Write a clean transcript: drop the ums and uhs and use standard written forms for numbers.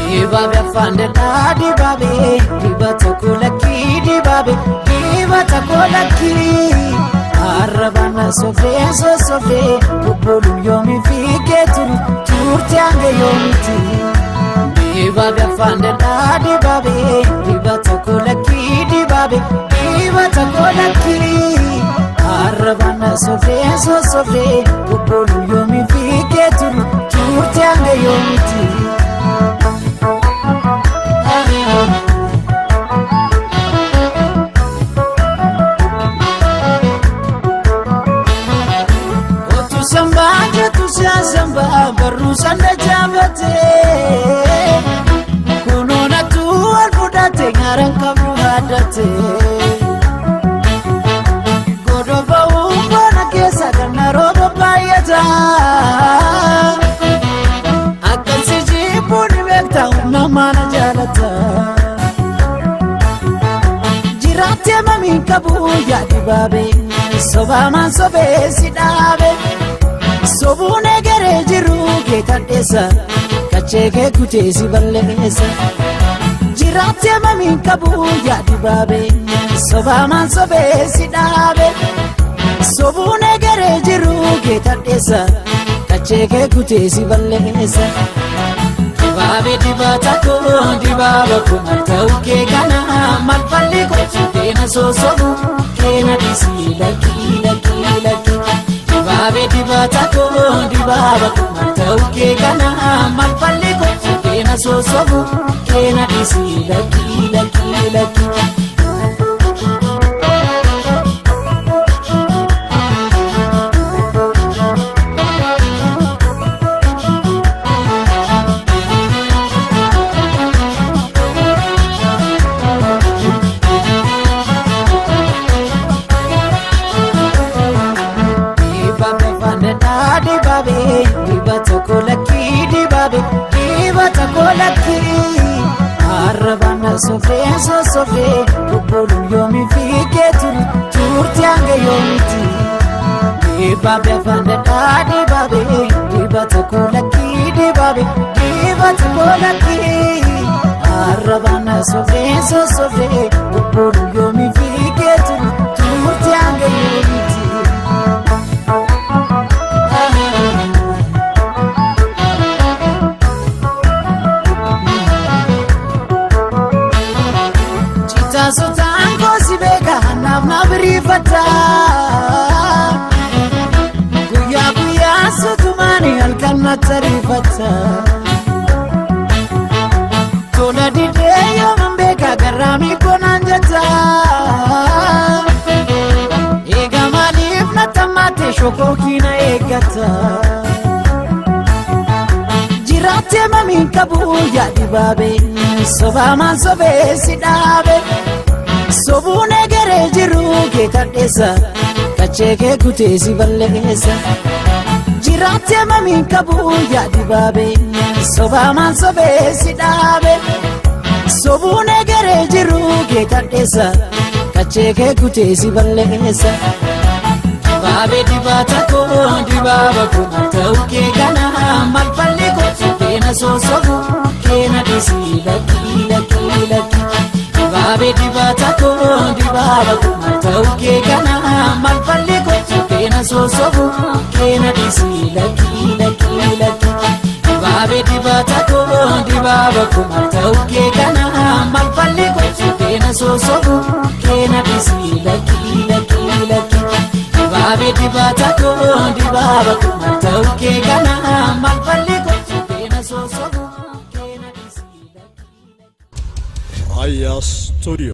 Dibaabee afaan dhadhaa dibaabee dibata kolakkii dibaabee dibata kolakkii. Arrabana sobee sosobee obboluun yoomii fiigee turu turte hanga yoomiiti. Dibaabee afaan dhadhaa dibaabee dibata kolakkii dibaabee dibata kolakkii. Arrabana sobee sosobee obboluun yoomii fiigee turu turte hanga yoomiiti. Otu samba jettu samba barruu sanda jaabatee kunuunatu wal fudhate nyaaraan qabdu haaddatee godoo bona keessa ganna rooba baay'ata akkasi jibbuun beektaa humna maana jaalata. Jiraattee mamiin qabu yaa dibaabee sobaamaan sobee si dhaabe sobuun egeree jiru kee tadheessa kachee kee kutee si balleessa. Jiraattee mamiin qabu yaa dibaabee sobaamaan sobee si dhaabe sobuun egeree jiru kee tadheessa kachee kee kutee si balleessa. Dibaabee dibata koo dibaaba koo maal ta'u kee kana maal falli koo keena soosobu keena dhiisii lakkii lakkii lakkii. Dibaabee dibata koo dibaaba koo maal ta'u kee kana maal falli koo keena soosobu keena dhiisii lakkii lakkii lakkii. Dibaabee afaan dibaabee dibata kolakkii dibaabee dibata kolakkii. Arrabana sobee sosobee obboluun yoomii fiigee turu turte hanga yoomiiti. Dibaabee afaan dibaabee dibata kolakkii dibaabee dibata kolakkii. Arrabana sobee sosobee obboluun yoomii fiigee turu turte hanga yoomiiti. Citaasotaan koosi beeka naaf na biriifata. Guyyaa guyyaa sutumaani halkan na tariifata. Tola didee yooman beeka garraamii koonaan jetta. Eega maaliif na tammaate shokookii na eeggata. Jiraattee mamiin qabu yaa dibaabee sobaamaan sobee si dhaabe sobuun egeree jiru kee tadheessa kachee kee kutee si balleessa. Jiraattee mamiin qabu yaa dibaabee sobaamaan sobee si dhaabe sobuun egeree jiru kee tadheessa kachee kee kutee si balleessa. Dibaabee dibata koo dibaaba koo maal ta'u kee kana maal falli koo keena soosobu keena dhiisii lakkii lakkii lakkii. Dibaabee dibata koo dibaaba koo maal ta'u kee kana maal falli koo keena soosobu keena dhiisii lakkii lakkii lakkii. Dibaabee dibata koo dibaaba koo maal ta'u kee kana maal falli koo keena soosobu keena dhiisii lakkii lakkii lakkii. Dibaabee dibata koo dibaaba koo maal ta'u kee kana maal falli koo keena soosobu keena dhiisii lakkii. Raaya Studio.